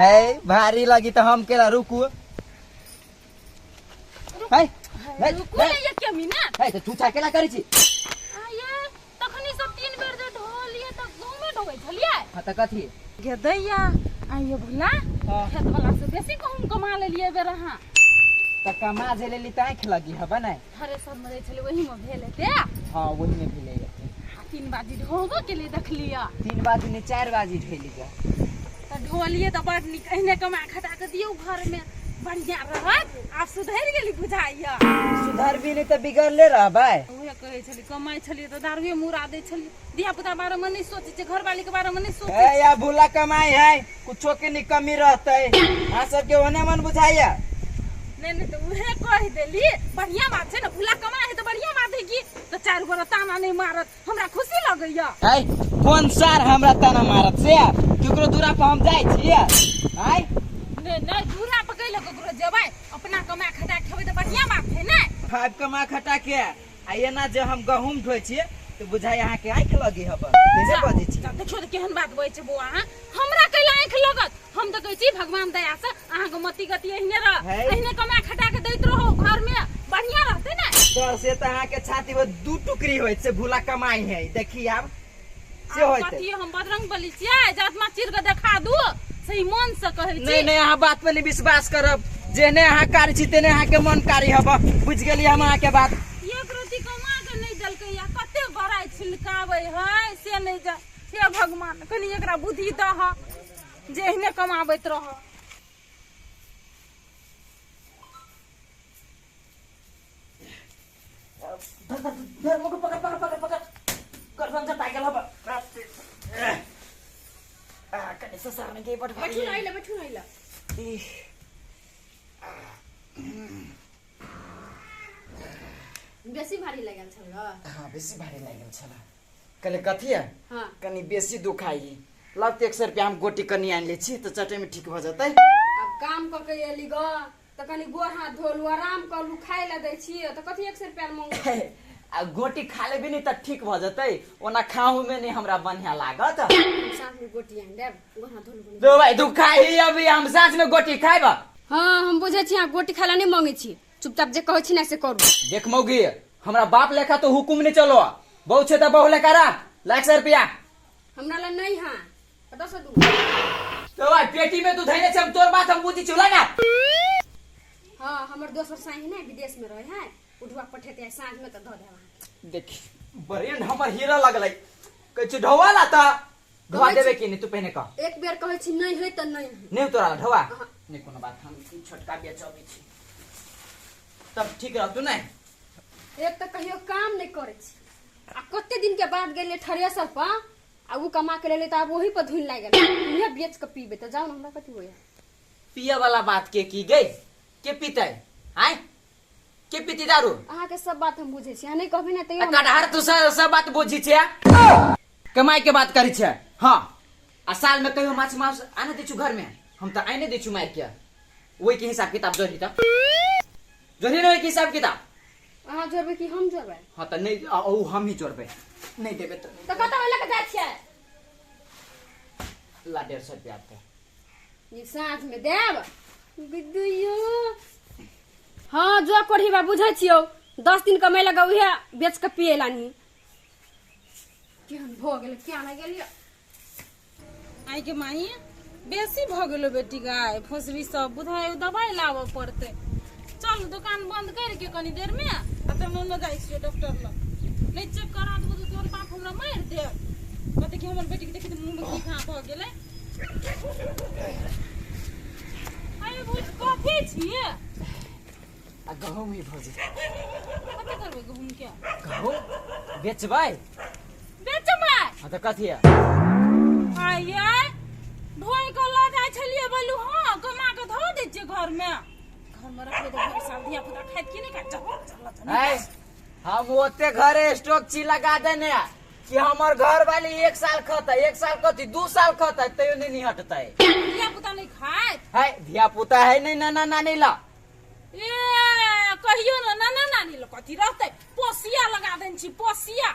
है भारी लगी तऽ हम केला रुकू। है है। रुकू ने एक मिनट। है, तऽ तू चाय केला करै छी? आये, तखनी सब 3 बेर जे ढोलिए तऽ गहुमे ढोबै छलियै। हाँ, तऽ कथी गे दैया, आइये भुला। हाँ। खेत वाला से बेसी गहुम कमा लेलियै बेर अहाँ। तऽ कमा जे लेली तऽ आँखि लगी हबे ने। थ्रेसर मे रहै छलै, ओही मे भेल हेतै। हाँ, ओही मे भेलै हेतै। आ 3 बाजी ढोबो केलियै, देखलियै। 3 बाजी नहि, 4 बाजी ढोली गे। तऽ ढोलियै तऽ बड़ नीक, एहने कमा खटा कऽ दियौ घरमे, बढ़िआँ रहत। आब सुधरि गेली बुझाइया। सुधरबी नहि तऽ बिगड़ले रहबै। उहे कहै छली, कमाइ छलियै तऽ दारुए मुड़ा दै छलियै, धिया पुता बारे मे नहि सोचै छियै, घरवाली के बारे मे नहि सोचै। ए या भूला, कमाई है कुछो के नहीं कमी रहते, अहाँ सबके ओने मन बुझाइया। नहि नहि, तऽ उहे कहि देली, बढ़िया बात छै ने, भूला कमाइ है तऽ बढ़िया बात है की, तऽ चारि गोरा ताना नहि मारत, हमरा खुशी लगैया। है, कोन सार हमरा ताना मारत से? केकरो दूरा पर हम जाइ छियै आय? नहि नहि, दूरा पर कैले ककरो जेबै? अपना कमा खटा खेबै तऽ बढ़िया बात है ने। खाब कमा खटा के, आ एना जे हम गहूम ढोइ छियै तऽ बुझाइ अहाँके आँखि लगी हब, तेने बजै छी। देखियौ तऽ केहन बात बजै छै बौआ अहाँ, हमरा कैला आँखि लगत? हम तऽ कहै छी भगवान दया से अहाँके मति गति एहने रह, है। एहने कमा खटा के दैत रहू घर में, बढ़िया रहतै ने। डर से तऽ अहाँके छाती में 2 टुकड़ी होइत से भूला कमाई है, देखी आब से आब होइत। कथी हम बजरंग बली छियै जे आत्मा चीर के देखा दू? सही मन से कहै छी। नहीं नहीं, अहाँ बात पर नहीं विश्वास करब, जेहने अहाँ कारी छी तेने अहाँके मन कारी हब, बुझि गेलियै हम अहाँके बात। एक रोटी कमा के नहि देलकै या कते बड़ाइ छिलकाबै है से नहि जा। हे भगवान, कनि एकरा बुद्धि दह जे एहने कमाबैत रह। धर मुख, पकड़ पकड़ पकड़ पकड़, गर्दन जता गेल हब। कनि ससरने के बड बैठू ने, अइला बैठू ने, अइला। बेसी भारी लागल छल? हाँ, बेसी भारी लागल छल। कहले कथी है? हाँ। कनि बेसी दुखाई लगते, 100 रुपया हम गोटी कनि आनि लै छी तऽ चटैमे ठीक भऽ जेतै। आब काम कऽ के एली ग तऽ कनि गोर हाथ धोलू, आराम करलू, खाय लए दै छियै तऽ कथी 100 रुपया मांगू? आ गोटी खा लेबी ने तऽ ठीक भऽ जेतै, ओना खाहू में नहीं हमरा बढ़िया लागत। हम साँझ में गोटी आनि देब, गोर हाथ धोलू कनि। तो भाई दुखाई अभी, हम साँझ में गोटी खाइब। हाँ, हम बुझै छी, अहाँ गोटी खाय लए नहि मांगै छी, चुपचाप जे कहै छी ने से करू। देख मौगी, हमरा बाप लेखा तो हुकुम नहीं चलो, बहु छे तऽ बहु लेखा रह। लाख सौ रुपया हमरा लग नहीं है, कतऽ से दू? तो भाई पेटी में तू धैने छे, हम तोर बात हम बुझी छु लगा। हाँ, हमर दोसर साई है ने विदेश में रहे है, उठवा पठेते साँझ में तऽ धऽ देब अहाँके। देख ब्रेन हमर हीरा लगलै, कहै छै ढोवा ला तऽ ढोवा देबे कि नहीं तू पहिने कह। एक बेर कहै छी नहीं है तऽ नहीं है। नहीं तोरा ढोवा नहीं, कोनो बात, हम छोटका बेचबै छी तब ठीक रहतू नहीं। एक तऽ कहियो काम नहीं करै छी, आ कते दिन के बाद गेलियै थ्रेसर पर आ उ कमा के लेले तऽ आब ओही पर धुन लागि गेल, उहे बेच के पीबै तऽ जाउ ने, हमरा कथी होइया? पिए वाला बात के की गई, के पीते आय, के पीती दारू? अहाँके सब बात हम बुझै छी, अहाँ नहि कहबै ने तैयो हम- कटहर तू सब सब बात बुझी छे, कमाई के बात करी छे। हाँ, आ साल में कहियो माछ मांस आने दै छु घर में? हम तऽ आने दै छु मार के, ओहि के हिसाब किताब जोड़ी तऽ जोड़ी ने, ओहि के हिसाब किताब। अहाँ जोड़बै कि हम जोड़बै? हाँ तऽ नहीं, ओ हम ही जोड़बै, नहीं देबै तऽ। तऽ कतऽ लऽ कऽ जाइ छियै? ला 150 रुपया पे। ई साँझ में देब गुड्डू। हाँ, जो कोढ़ी बा बुझै छियौ, 10 दिन कमाइ लगा उहे बेच के पिए लानी, केहन भऽ गेलै, क्या नहि गेलियै। आइ के माई, बेसी भऽ गेलो बेटी गाय फुसरी सब, बुझाइ दवाइ लाबऽ पड़तै। चल दुकान बंद करके कनी देर में आ तब हम जाइ छियै डॉक्टर लग, नहि चेक करा देबो तऽ तोहर बाप हमरा मारि देत, कहतै कि हमर बेटी के देखी तऽ मुँह में की घाव भऽ गेलै। आइ बुझ कथी छियै? आ गहूम ही भौजी। कथी करबै गहूम के? गहूम बेचबै। बेचबै? हाँ तऽ कथी है? आइ आइ ढोइ के लऽ जाइ छलियै, बोलू हाँ कमा के धऽ दै छियै घर में, घर में रखबै तऽ भरि साल धिया पुता खाइत की नहि खाइत। चल चल चल। ऐ, हम ओते घरे स्टॉक छी लगा देने कि हमर घर वाली 1 साल खतै, 1 साल कथी 2 साल खतै तैयो नहीं निहटतै। धिया पुता नहि खाइत? है, धिया पुता है नहीं नाना नानी ला। ए कहियो ने नाना नानी लग कथी रहतै? पोसिया लगा देने छी पोसिया।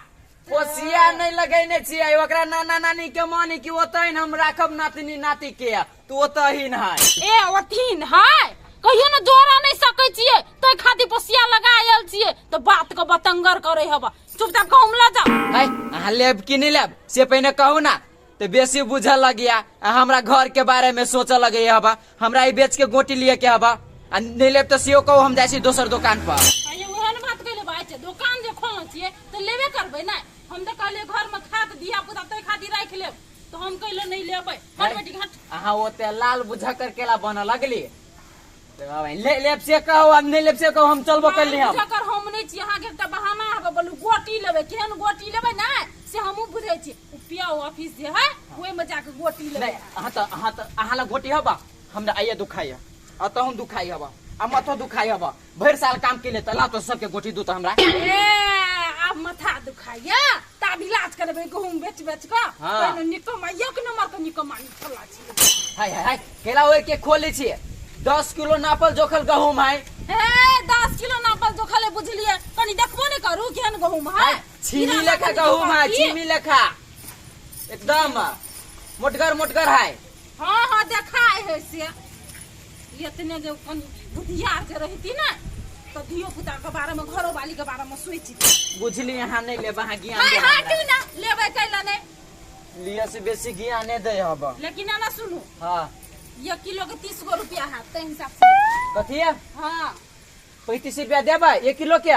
पोसिया नहीं लगेने छियै, ओकरा नाना नानी के मन कि ओतै हम राखब नातनी नाती के। तू ओतऽ ही नहाय। ए ओथिन हाय कहियो ने जोड़ा नहीं सकै छियै तै खातिर पोसिया लगा आयल छियै तऽ बात के बतंगर करे हबा। चुपचाप गहूम लऽ जाओ। है अहाँ लेब कि नहीं लेब से पहिने कहू ना, तो बेसी बुझऽ लगिया आ हमरा घर के बारे में सोचऽ लगे हबा। हमरा ई बेच के गोटी लिए के हबा, आ नहीं लेब तऽ सेहो कहू, हम जाइ छी दोसर दोकान पर। आइए ओहन बात कहले बात छै, दोकान जे खोलने छियै तऽ लेबे करबै ने। हम तऽ कहलियै घर में खा के धिया पुता तै खातिर राखि लेब, तऽ हम कहले नहीं लेबै। हट बेटी हट। अहाँ ओते लाल बुझा कर केला बनऽ लगली। ले लेब से कहू, आ नहीं लेब से कहू, हम चलबो करली। हम जकर हम नहीं छी, अहाँके एकटा बहाना हबे। बोलू गोटी लेबै, केहन गोटी लेबै ने से हमहूँ बुझै छी। ओ पियाओ ऑफिस जे है ओहिमे जाके गोटी लेबै। नहीं, अहाँ तऽ अहाँ लग गोटी हबा, हमरा आइए दुखाइ है, अतः हम दुखाइ हबा आ माथो दुखाइ हबा। भरि साल काम के लिए तऽ ला तो सबके गोटी दू तऽ हमरा। ए आब माथा दुखाइया तऽ आब इलाज करेबै गहूम बेच बेच कऽ। हाँ। पहिने निकमा एक नंबर के निकमा निकला छी। हाय हाय हाय, केला ओहि के खोले छियै? 10 किलो नापल जोखल गहूम है। हे 10 किलो नापल जोखल है, बुझलियै? कनी देखबो नहि करू केहन गहूम है। छीमी लेखा गहूम है, छीमी लेखा एकदम मोटगर मोटगर है। हाँ हाँ देखाय है से। इतने जे कनी बुधियार जे रहती ने तो धियो पुता के बारे में घरो वाली के बारे में सोचती। बुझली अहाँ नहीं लेब, अहाँ ज्ञान हाय देब हाय हमरा। तू ना लेबै कैला नहीं लिअ से बेसी ज्ञान नहीं दे हब। लेकिन ना सुनू। हाँ। 1 किलो के 30 गो रुपया है तै हिसाब से। कथी है? हाँ। 35 रुपया देबै 1 किलो के?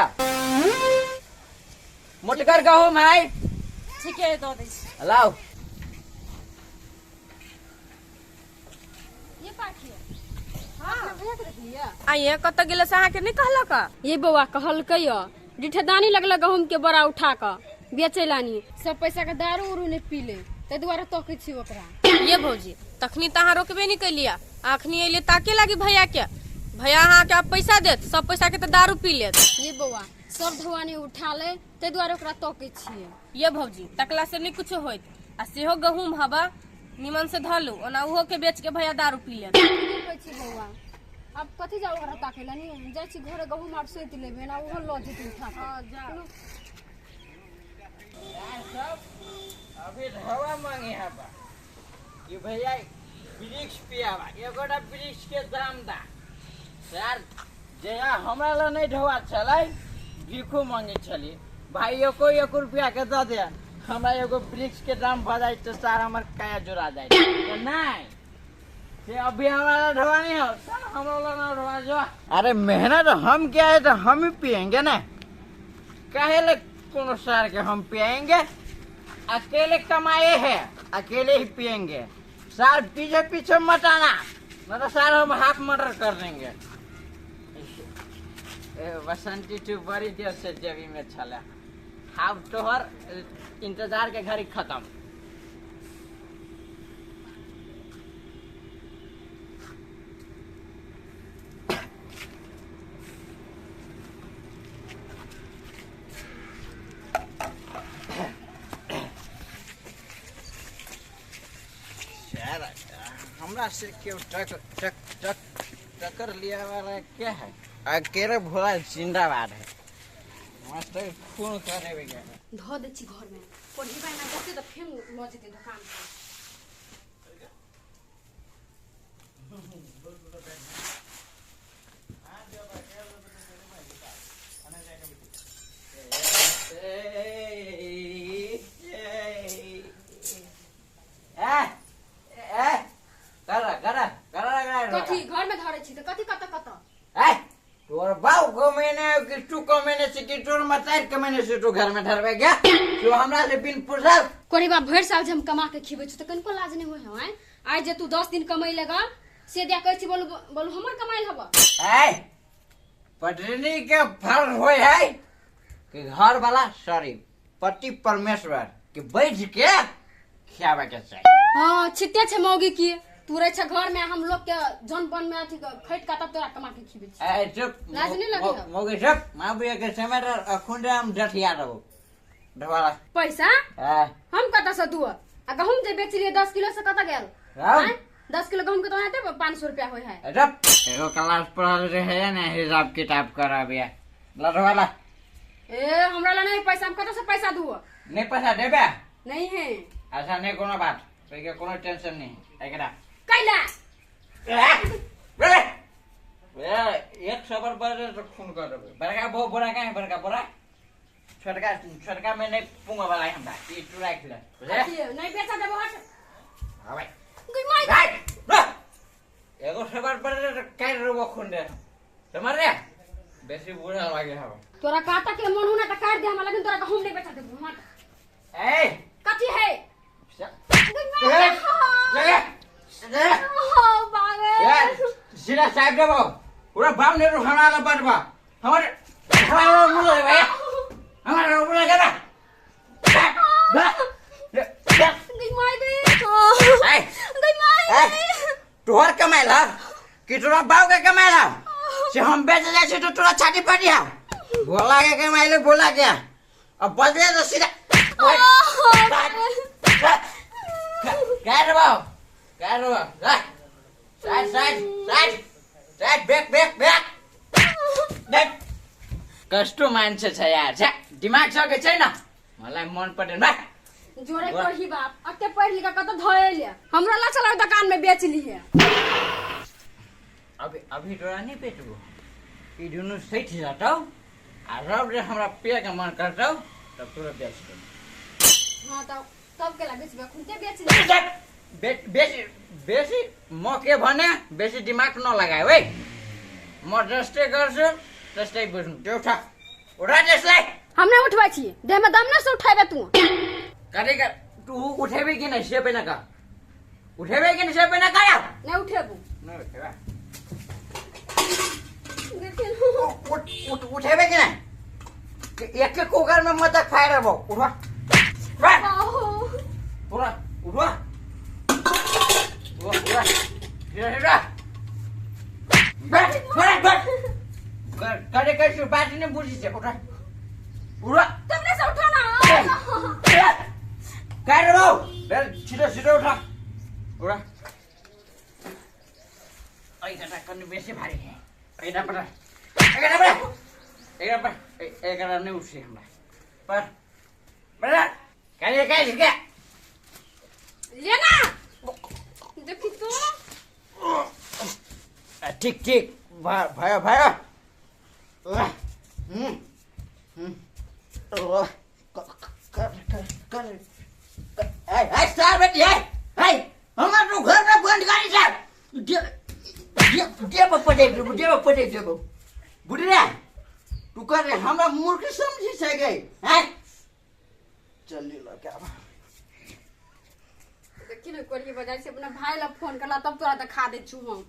मोटगर गहूम है। ठीक है दऽ दै छी। लाओ। ये पाखी हाँ भैया के देखलियै? आइए कतऽ गेलै से अहाँके नहि कहलक? ये बौआ कहलकै य डिठेदानी लगल गहूम के बोरा उठा कऽ बेचै लानी, सब पैसा के दारू उरू नहि पीले, ताहि दुआरे तकै छी ओकरा। ये भौजी तखनी तऽ अहाँ रोकबे नहि केलियै, अखनी अयलै ताके लागी भैया के। भैया अहाँके आब पैसा देत, सब पैसा के तऽ दारू पी लेत। ये बौआ सब धुआनी उठा ले, ताहि दुआरे ओकरा तकै छियै। ये भौजी तकला से नहि कुछो होइत, आ सेहो गहूम हवा निमन से धलू, ओना ओहो के बेच के भैया दारू पी लेत। की कहै छी बौआ, आब कथी जाउ ओकरा ताकै लए? जाइ छी घरे गहूम आर सोति लेबै ना ओहो लऽ जेतै उठा कऽ। जाउ। सब अभी हवा मांगे हवा कि भैया वृक्ष पियावा, एगोटा वृक्ष के दाम दा। सर जहिया हमरा लग नहीं ढोआ छलै भीखो मांगे छली, भाई एको एक रुपया के दऽ दे हमरा, एगो वृक्ष के दाम भऽ जाइ तऽ सार हमर काया जोड़ा जाइ। तऽ नहीं से अभी हमरा लग ढोआ नहीं हो सर, हमरा लग ना ढोआ जो। अरे मेहनत हम क्या है तो हम ही पियेंगे ना, काहे ले कोनो सार के हम पियेंगे? अकेले कमाए हैं अकेले ही पियेंगे। सार पीछे पीछे मत आना, नहीं तो सार हम हाफ मर्डर कर देंगे। ए, बसंती तू बड़ी देर से जेबी में छला, आब तोहर इंतजार के घड़ी खत्म। यार हमरा से क्यों टक टक टक टक्कर लिया वाला क्या है? अकेले भोला जिंदाबाद है, मास्टर खून करे भी गया। धऽ दै छी घरमे, पढ़ेबै ना जते तऽ फेर लऽ जेतै दोकान पर। कथी घरमे धरै छी तऽ कथी कतऽ कतऽ? ए तोर बाऊ कमेने कि तू कमेने से कि तोर मतार कमेने से तू घर में धरबे गया तू हमरा से बिन पूछल? कोरीबा भरि साल जे हम कमा के खिबै छी तऽ कनिको लाज नहि होइ है? आइ जे तू 10 दिन कमै लगा से दिया कहै छी बोलू बोलू हमर कमाइल हब। ए पटनी के फल होय है कि घर वाला सॉरी पति परमेश्वर के बैठ के खियावे के चाही। हाँ छिते छै मौगी की तू रहै छै घर में, हम लोग के जन बन में अथी खटि के तब तोरा कमा के खिबै छी। ए चुप। लाज नहीं लगे हौ? मौगी चुप, माँ बुआ के समय अखुन हम डठिया रहू ढवाला पैसा ए हम कतऽ से दुअ? आ गहूम जे बेचलियै 10 किलो से कतऽ गेल? राम। आँय? 10 किलो गहूम के तो आते 500 रुपया होय है। रप एगो क्लास पढ़ल रहे ने हिसाब किताब कराबिया लड़वाला। ए हमरा ला नहीं पैसा, हम कतऽ से पैसा दुअ? नहीं पैसा देबे? नहीं है। अच्छा नहीं कोनो बात, तो के कोनो टेंशन नहीं एकरा। कैला एक सबर पर तो खून कर देबै बड़का बहु बोरा कहाँ है बड़का बोरा छोटका छोटका में नहीं पुंगा वाला है हमरा ई तू राख ले बुझले अथी, नहीं बेचा देबो हट हाँ भाई गई माई राख राख एगो सबर पर तो काट देबो खून दे समझ रे बेसी बुरा लागे हवा तोरा काटा के मन होना त काट दे हमरा लेकिन तोरा के हम नहीं बेचा देबो हट ए कथी है गई ए माई ए ए हो बाबे ए सीधा साहब देबो पूरा बाप ने तो हमरा ला बटबा हमर हमरा मुंह है भाई हमरा मुंह लगा ना गई माई गई ए गई माई ए तोहर कमाइला कि तोरा बाप के कमाइला से हम बेच जाइ छी तो तोरा छाती फाटी हा भोला के कमाइले भोला के अब बदले तो सीधा क्या रे बाबू क्या रे बाबू side side side side back back back back कस्तो मान्छे छ यार छ्या दिमाग छ कि छैन मलाई मन परेन बा जोरे पढ़ी बाप अते पढ़ लिख कत धोए हमरा ला चला दुकान में बेच ली है अभी अभी तोरा नहीं बेचबो ई दुनू सठि जतौ आ रब जे हमरा पिए के मन करतौ तब तोरा बेच देबौ हां तब तब के ला बेचबे खुदे बेच ली बेसी बेसी म के भने बेसी दिमाग नलगाए है म जस्तै गर्छु त्यस्तै बुझ्नु त्यो उठा उठा त्यसलाई हम नहीं उठबै छी देह में दम न से उठेबे तू करे कर तू उठेबे कि नहीं से पहिने कह उठेबे कि नहीं से पहिने कह नहीं उठेबू नहीं उठेबे देखिन उठ उठ उठेबे कि नहीं एक एक कुकर में मत फायर रहबो उठा उठा उठा उठा उठा उठा बैठ बैठ बैठ करे करे बात नहीं बुझी छै उठा उठा तुमने से उठो ना काय रे भाऊ छिटो छिटो उठा उठा ऐकटा कनि बेसी भारी है एकटा पर एकटा पर एकटा पर एकटा नहीं उठছে हमरा पर पर काय काय काय लेना देखी तो ठीक ठीक भयो भयो हमर घर में बंद करी छ देबो पटै देबो देबो पटै देबो बुढ़िया तू कर हमरा मूर्ख समझी छै गई हैं चल लो क्या देखी ने कोरी बजाय से अपना भाई ला फोन करला तब तोरा देखा दे छु हम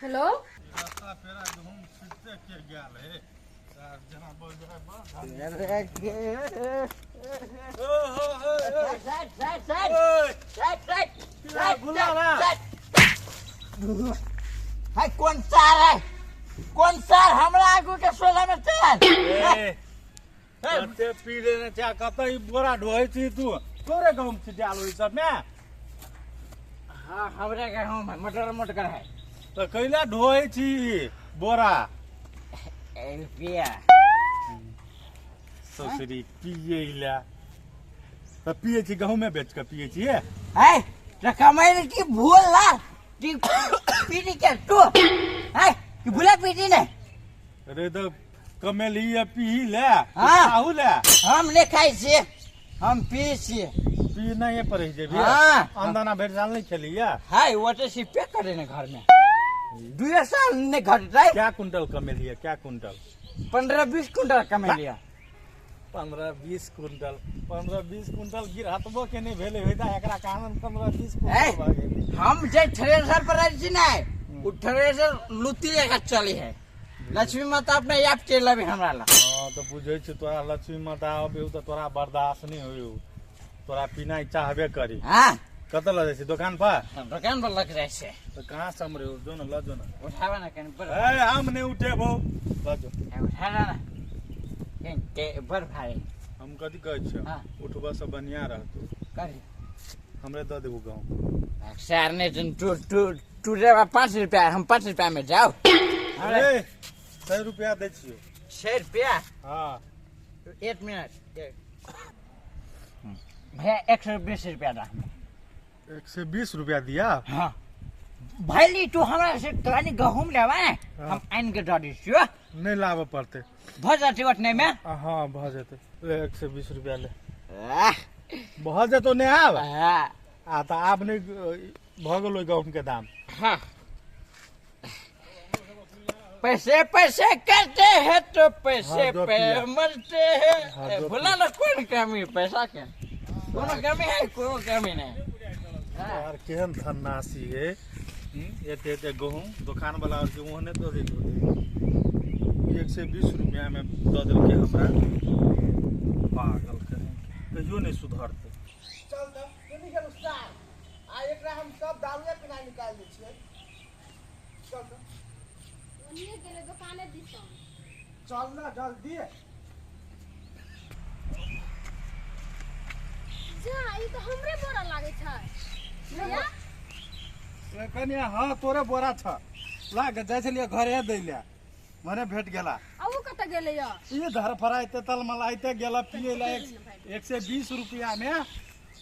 हेलो रास्ता पेरा गहूम छीटते के गेल हे सर जेना बोल जाय बस ओ हो हो साइड साइड साइड ओए साइड साइड साइड बुला ना। हाय कौन सार है कौन सार हमरा आगू के सोला में चल ए कते पी लेने छै कत ई बोरा ढोइ छी तू तोरे गहूम छिटाल ओइ सब में हाँ हमरा के हम है मटर मटकर है तऽ कैला ढोइ छी बोरा ए रुपया ससुरी पिए ला तऽ पिए छी गहूमे बेच कऽ पिए छियै है तो कमाई की भूल ला की पीटी के तू है की भूला पीटी ने अरे तऽ कमेली आ पी ले हाँ। खाहू ले हम नहीं खाई छियै हम पी छियै पी नहीं पड़ै जेबी हाँ। अंदाना भरि साल नहीं खेलिया हाय वो तो सिपे करे ने घर में दुए साल नहीं घटता क्या कुंटल कमेलिया क्या कुंटल 15-20 कुंटल कमा लिया 15-20 कुंटल 15-20 कुंटल गिरहतबो के नहीं भेलै होइता एकरा कारण 15-20 ए, कुंटल भऽ गेलै हम जे थ्रेसर पर रहै छी ने उ थ्रेसर लुत्ती जकाँ चली है लक्ष्मी माता अपने आप चलि अबै हमरा लग हँ तऽ बुझै छी तोरा लक्ष्मी माता अबै तऽ तोरा बर्दाश्त नहीं होय तोरा पीनाइ चाहबे करी हाँ कतऽ लऽ जाइ छी दोकान पर दोकान पर लग जाइ छै तऽ कहाँ सम्हरे जो ने लऽ जो ने उठाबऽ ने कनि बड़ ए हम नहि उठेबौ लऽ जो उठा ना कनि के बड़ भारी हम कथी कहै छियौ हाँ। उठबऽ से बढ़िआँ रहतौ करी हमरे दऽ देबू गाँव सर ने तुम टू टू टू देबा 5 रुपया हम 5 रुपया में जाओ अरे 100 रुपया दै छियौ 6 रुपया हाँ एक मिनट एक। भैया 120 रुपया दा। 120 रुपया दिया? हाँ भैली तू हमरा से कनी गहूम लेवा ने, हम आनि के दऽ दै छियौ। नहीं लाबऽ पड़तै, भऽ जेतै ओतने में? हाँ भऽ जेतै। ले 120 रुपया ले, भऽ जेतौ ने आब? आ तऽ आब नहि भऽ गेलो गहूम के दाम। हाँ पैसे पैसे करते हैं तो पैसे पे मरते हैं। भुला ना कौन कमी पैसा के, कोनो कमी है? कोनो कमी नहीं यार। केहन धननासी है, एते एते गहूम दोकान वाला और के ओहने दऽ दैत होतै। 120 रुपया में दऽ देलकै हमरा। पागल कहीं कहियो नहीं सुधरतै। चल तऽ सुनी गेलु सार, आ एकरा हम सब दारुए पिना निकालि दै छियै। चल तऽ ओनिये गेलै दोकाने दिसन। चल ना जल्दी। जा ई तऽ हमरे बोरा लागै छै भैया। कनिया हाँ तोरे बोरा छ, लाग जाइ छलियै घरे दै ले, मने भेट गेला। आ उ कतऽ गेलै य? ई धरफराइते तलमलाइते गेला पियै ला। 120 रुपया में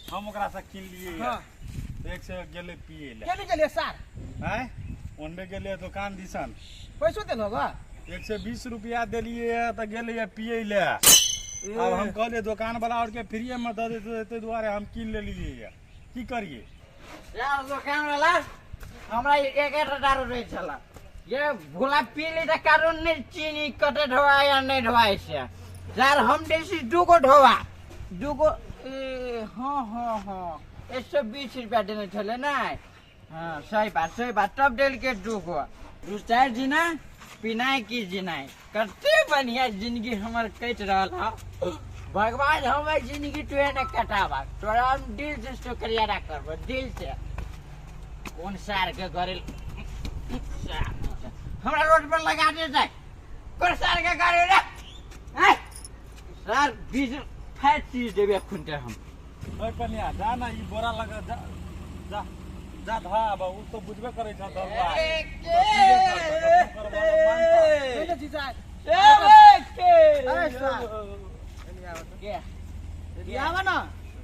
हम ओकरा से किन लिए। हाँ 100 गेलै पियै ला। केने गेलियै सार? आँय ओन्ने गेलियै दोकान दिसन। पैसो देलहो ग? 120 रुपया देलियै तऽ गेलियै पियै ले। आब हम कहलियै दोकान वाला और के फ्रीए में दऽ देतै, ताहि दुआरे हम कीन लेलियै। की करियै यार दोकान वाला हमरा एक दारू रहै छला, ये भोला पी ली तऽ कारण नहीं चीनी कते ढोआ या नहीं ढोआइ से। यार हम दै छी दूगो ढोआ, दूगो ए हाँ हाँ हाँ 120 रुपया देने छलै ने। हाँ सही बात सही बात, तब देलकै दूगो। दू चारि दिना पिनाइ की जिनाइ, कते बढ़िया जिंदगी हमर कटि रहल है। भगवान हमर जिंदगी तोहे ने कटाबा, तोरा हम दिल से शुक्रिया अदा करबो, दिल से। कोन सार के घरे हमरा रोड पर लगा दे जाए, कोन सार के घरे रे? सार 20 फाइट चीज देबे खुनते हम। ओए कन्या जा ना ई बोरा लगा, जा जा जा धा आब, उ तो बुझबे करै छ दरुआ।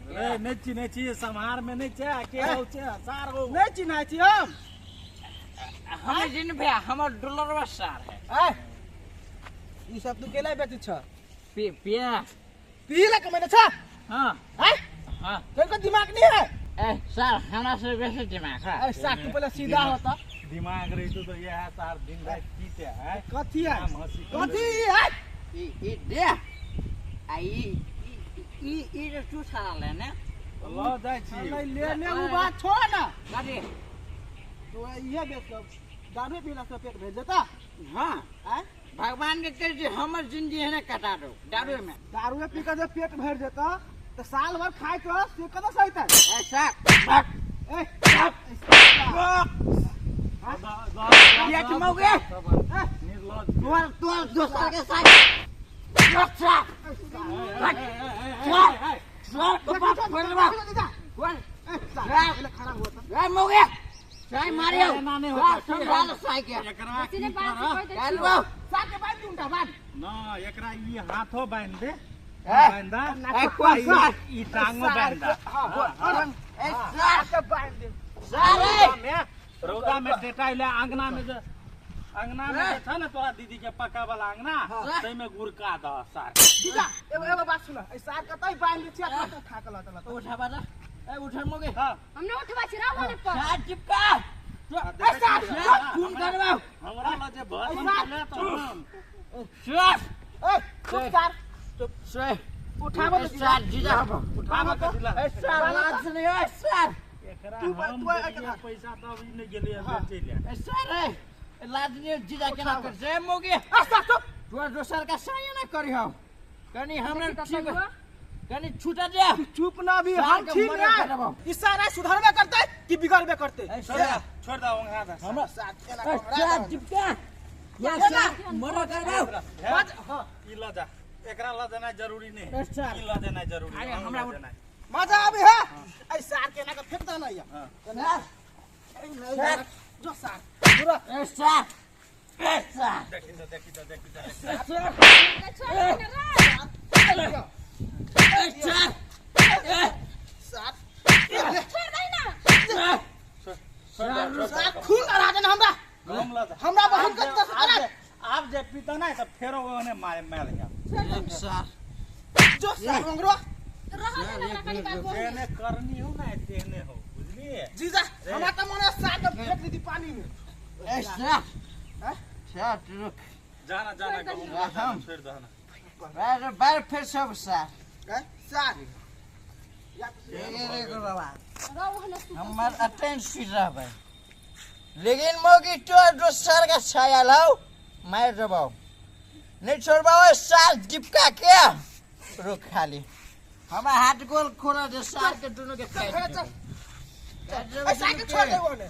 रे नहीं चिन्है छी सम्हार में नहीं छै के हौ छै सार हौ। नहीं चिन्है छी हम। हम जिन भैया हमर डॉलरवा सार है। ए ई सब तू केला बेचै छ? पिया पी ला कमेने छ? हां हां तेरे दिमाग नहीं है? ए सर हमरा से बेसी दिमाग है। ए सार तू पहले सीधा होता। दिमाग रहितो तो यह सार दिन रात पीते है। कथी है कथी है? ई ई दे आ ई ई ई रे तू सारा ले ने ल जाइ छी। नहीं लेने उ बात छोड़ ना। गाड़ी तो ये बेच के दारू पीला से पेट भेज देता। हां भगवान के कह जे हमर जिंदगी है ना कटा दो दारू में। दारू पी के जे पेट भर जेता तो साल भर खाए के से कत सहिता। ए सर भाग ए ये मौगे तोर तोर दोसर के साथ अच्छा सर बाप बोलबा कोन खड़ा हुआ था ए मौगे चाय मारियो संभाल साई के एकरा सीधे बात से कह दे चलबो साग के बांध दूंगा बांध ना एकरा ई हाथो बांध दे बांध ए कोन सर ई टांगो बांध दा। हां ए सर के बांध दे सारे रौदा में टेटाइले अंगना में जे अंगना में जे छ ने तोरा दीदी के पक्का वाला अंगना तै में गुरका द सार। जीजा एगो एगो बात सुन, ए साग कतई बांध दे छिया कत खा के लत लत उठाबा दा ए उठा मोगे। हां हमने उठवा छी राव होने पर सार चिपका ए सार खून करवा हमरा ल जे भर ले तो हम सर ए चुप सार चुप से उठाबो तो सार जीजा हम उठाबो तो ए सर लाज नहीं ए सर एकरा तू हम तू देलियै पैसा तब ई नै गेलै बेचै ले। ए सर ए लाज नहीं जीजा केना कर से मोगे। ए सार चुप तोर दोसर का साया ना करी हम कनी हमरा ठीक कनी छूटा दे। चुप ना भी हम ठीक है। ई सारा सुधरबे करते कि बिगड़बे करते? छोड़ दा छोड़ दा ओंघा दा हमरा साथ केना ए सर चिपका या सर मरो करवा मत। हां ई ल जा एकरा ल देना जरूरी नहीं ए सर ई ल देना जरूरी। अरे हमरा मजा आबे है। ए सार केना के फेंक दे ना या सर सर जो सार पूरा ए सर ए सर देखी तो देखी तो देखी तो सर छोड़ ना रे ए सर ए सार छोड़ दही ना। सार खून अड़ा देना हमरा। गहुम लऽ जा। हमरा बहुत गलत आब आब जे पीता ना तऽ फेरो ओहने मारे मार जा। सार जो सार मंगरो रह दे ना हमरा कनी काल बोल। जेहने करनी हो ना तेहने हो, बुझलिए? जीजा हमरा त मन है सार के फेंक दी पानी में। ए सार सार रुक जाना जाना गहुम लऽ जा, छोड़ि दहना। बार बार फेर सब सार हैं सार रे रे बाबा रह ओहने सुतल। हमर अटेंड सुति रहबै, लेकिन मौगी तो दोसर के छाया लाओ मारि देबौ, नहि छोड़बौ सार डिपका के। रुक खाली हमरा हाथ गोल खोल दे, सार के दुनू के काटि चल देबै। चल ए सार के छोड़ दे ओने,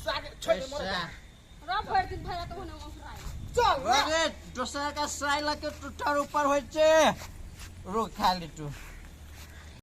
सार के छोड़ दे मोर। रह भरि दिन भैया तऽ ओहने ओंघराइ। चल रे अरे दोसर का साय लके टूटर ऊपर होइ छै। रुक खाली तू।